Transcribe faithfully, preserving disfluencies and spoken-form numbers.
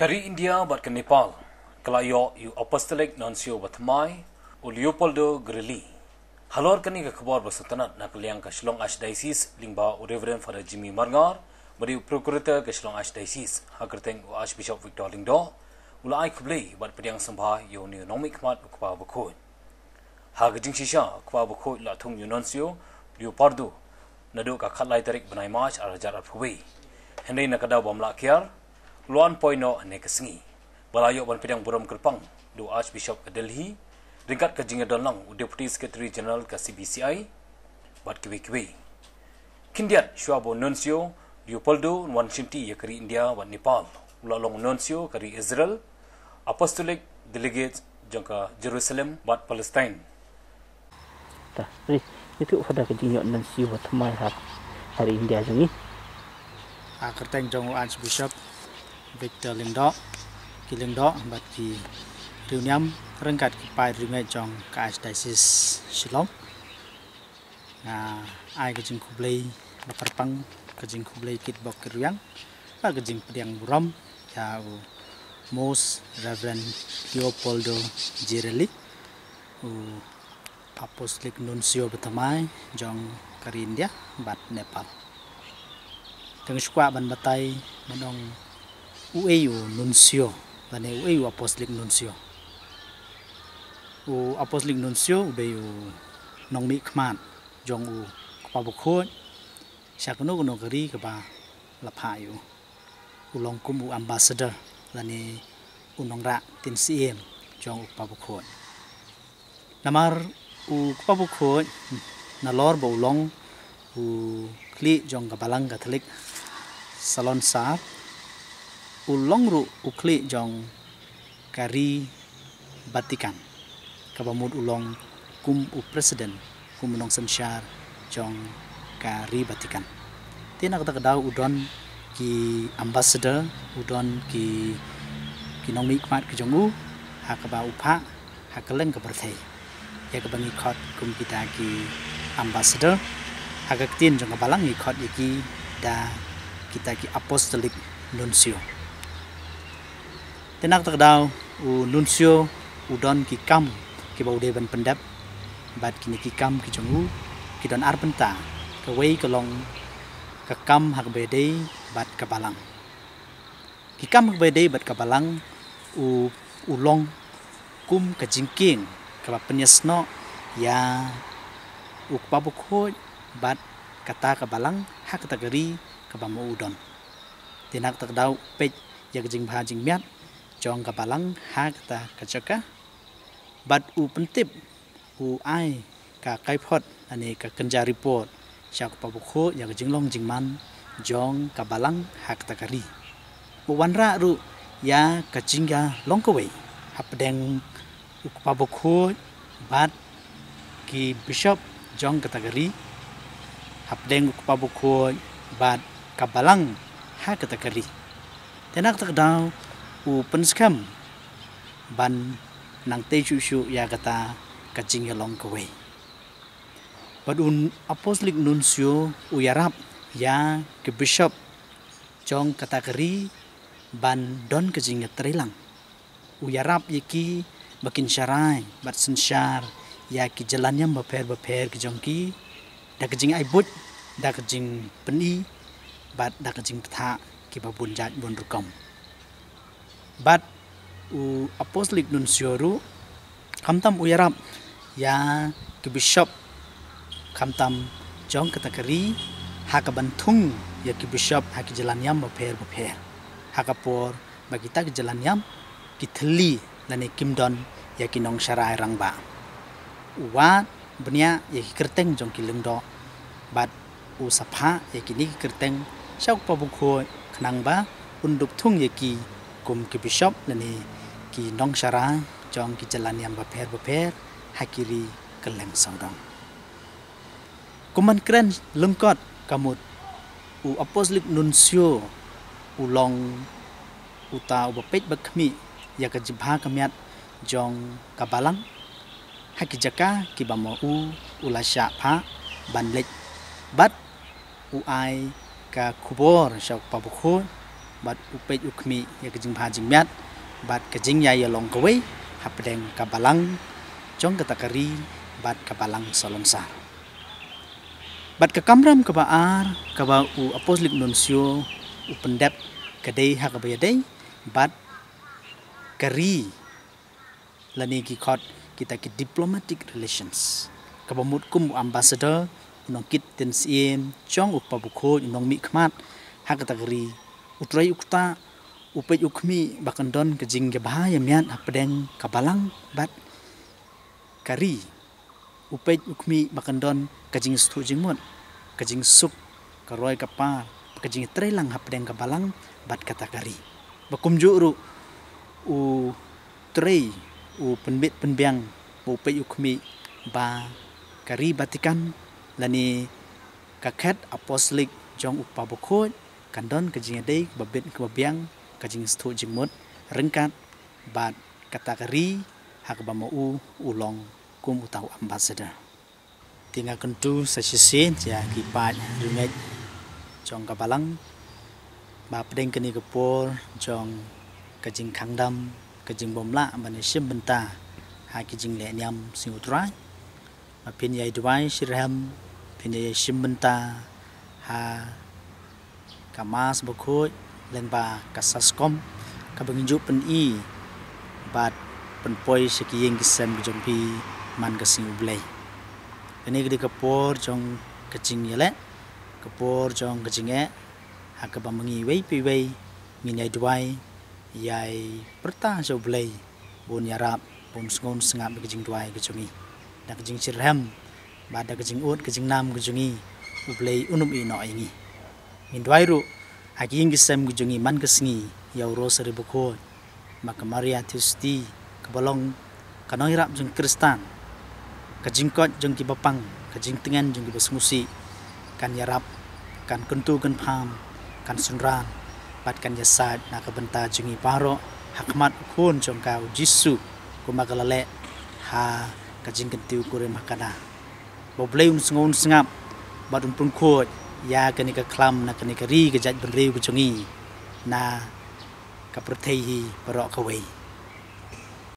Ka ri India bad ka Nepal ka la ïoh ïa u Apostolic Nuncio ba thymmai, u Leopoldo Girelli. Halor kane ka khubor ba sngewtynnad na ka liang ka Shillong Archdiocese lyngba u Reverend Father Jimmy Marngar, ba dei u Procurator ka Shillong Archdiocese, ha kyrteng u Archbishop Victor Lyngdoh, u la ai khublei bad pdiang sngewbha ïa une u nongmihkhmat u Kpa Bakhuid. Ha ka jingshisha, u Kpa Bakhuid u la thung ïa u Nuncio Leopoldo naduh ka khatlai tarik bnai March arhajar arphew wei. Hynrei na ka daw bym lah kiar, u la wan poi noh hynne ka sngi, ba la ïoh ban pdiang burom kyrpang da u Archbishop ka Delhi, ryngkat ka jingïadon lang u Deputy Secretary General ka C B C I bad kiwei kiwei. Khyndiat shuwa ba u Nuncio Leopoldo un wan shimti ïa ka ri India bad Nepal, u la long u Nuncio ka ri Israel, Apostolic Delegate jong ka Jerusalem bad Palestine. Ta, ri, itu pada ka jingïoh Nuncio ba thymmai ha, ha ri India jong ngi. Ha kyrteng jong u Archbishop Victor Lyngdoh, ki Lyngdoh bad ki riewniam ryngkat ki paid riewngeit jong ka Archdiocese Shillong. Nga ai ka jingkhublei ba kyrpang, ka jingkhublei kitbok kitrwiang, bad ka jingpdiang burom ïa u Most Reverend Leopoldo Girelli, u Apostolic Nuncio ba thymmai jong ka ri India bad Nepal. Te nga shu kwah ban batai ban ong uei u Nuncio lane uei u Apostolic Nuncio. U Apostolic Nuncio u dei u nongmihkhmat jong u Kpa Bakhuid sha kano kano ka ri kaba la phah ïa u. U long kum u ambassador lane u nongrah ktien syiem jong u Kpa Bakhuid. Namar u Kpa Bakhuid nalor ba u long u khlieh jong ka Balang Katholik Salonsar, u long ruh u khlieh jong ka ri Vatican, kaba mut u long kum u president, kum u nongsynshar jong ka ri Vatican. Te na kata ka daw u don ki ambassador, u don ki, ki nongmihkhmat ki jong u, ha kaba u phah ha kylleng ka pyrthei ïa kaba ngi khot kum kita ki ambassador. Ha ka ktien jong ka Balang ngi khot ïa ki da kita ki Apostolic Nuncio. Te na kata ka daw u Nuncio u don ki kam kiba u dei ban pyndep, bad kine ki kam ki jong u ki don ar bynta. Kawei ka long ka kam ha kaba ïadei bad ka Balang. Ki kam ha kaba ïadei bad ka Balang, u, u long kum ka jingkieng kaba pynïasnoh ïa u Kpa Bakhuid bad kata ka Balang ha kata ka ri kaba ma u don. Te na kata ka daw u peit ïa ka jingbha jingmiat jong ka Balang ha kata ka jaka, bad u pyntip, u ai ka kaiphod lane ka kynja report sha u Kpa Bakhuid ïa ka jinglong jingman jong ka Balang ha kata ka ri. U wanrah ruh ïa ka jingïalong kawei hapdeng u Kpa Bakhuid bad ki bishop jong kata ka ri, hapdeng u Kpa Bakhuid bad ka Balang ha kata ka ri. Te na kata ka daw u pynskhem ban nang tei shuh shuh ïa kata ka jingïalong kawei. Bad u Apostolic Nuncio u ïarap ïa ki bishop jong kata ka ri ban don ka jingïatreilang. U ïarap ïa ki ba kin sharai bad synshar ïa ki jylla niam bapher bapher ki jong ki, da ka jingai buit, da ka jingpyni, bad da ka jingbthah kiba bun jait bun rukom. Bad u Apostolic Nuncio ruh khamtam u ïarap ïa ki bishop khamtam jong kata ka ri, ha kaban thung ïa ki bishop ha ki jylla niam bapher bapher, ha ka por ba kita ki jylla niam ki thylli lane kim don ïa ki nongsharai rangbah. U wad bniah ïa ki kyrteng jong ki lyngdoh, bad u sa phah ïa kine ki kyrteng sha u Kpa Bakhuid khnang ba un dup thung ïa ki kum ki bishop lane ki nongsharai jong ki jylla niam bapher bapher ha ki ri kylleng sawdong. Kum ban kren lyngkot ka mut, u Apostolic Nuncio u long uta uba peit ba khmih ïa ka jingpha ka miat jong ka Balang ha ki jaka kiba ma u u la shah phah ban leit, bad u ai ka khubor sha u Kpa Bakhuid bad u peit u khmih ïa ka jingbha jingmiat bad ka jingïaïalong kawei hapdeng ka balang jong kata ka ri bad ka balang salonsar. Bad ka kamram kaba ar kaba u Apostolic Nuncio u pyndep ka dei ha kaba ïadei bad ka ri lane ki khot kita ki diplomatic relations. Kaba mut kum u ambassador, u nongkit ten siem jong u kpa bakhuid, u nongmihkhmat ha kata ka ri, u trei u ktah, u peit u khmih ba kan don ka jingïabha ïamiat hapdeng ka balang bad ka ri, u peit u khmih ba kan don ka jingsngewthuh jingmut, ka jingsuk, ka roi ka par, ka jingtreilang hapdeng ka balang bad kata ka ri. Ba kumjuh ruh u trei, u pynbit pynbiang, u peit u khmih ba ka ri Vatican lane ka khet apostolic jong u kpa bakhuid kan don ka jingïadei kaba bit kaba biang, ka jingsngewthuh jingmut ryngkat bad kata ka ri ha kaba ma u u long kum uta u ambassador. Te nga kyntu sa shisien ïa ki paid riewngeit jong ka balang ba hapdeng kane ka por jong ka jingkhang dam, ka jingbymlah ban ïashim bynta ha ki jingleh niam sngi U Trai, ba phin ïai duwai shitrhem, phin ïai shim bynta ha ka Mass bakhuid lyngba ka SASCOM kaba ngi ju pyni bad pynpoi sha ki ïing ki sem ki jong phi man ka sngi U Blei. Kane ka dei ka por jong ka jingïaleh, ka por jong ka jingeh, ha kaba ma ngi iwei pa iwei ngin ïai duwai, ïai pyrta sha U Blei ba un ïarap, ba un sngewsngap ïa ka jingduwai ka jong ngi. Da ka jingshitrhem bad da ka jingud ka jingnam ka jong ngi, U Blei un ym ïehnoh ïa ngi. Ngin duwai ruh ha ki ïing ki sem ka jong ngi man ka sngi ïa u Rosary bakhuid, ba ka Maria Theisotti kaba long ka nongïarap jong ki Khristan, ka jingkoit jong kiba pang, ka jingtngen jong kiba sngewsih, kan ïarap, kan kyntu kynpham, kan synran bad kan ïasaid na ka bynta jong ngi baroh ha khmat u Khun jong ka U Jisu, kumba ka la leh ha ka jingkyntiew kurim ha Kana. Ba U Blei un sngewsngap bad un pynkhuid ïa kane ka khlam na kane ka ri ka jaitbynriew ka jong ngi na ka pyrthei hi baroh kawei.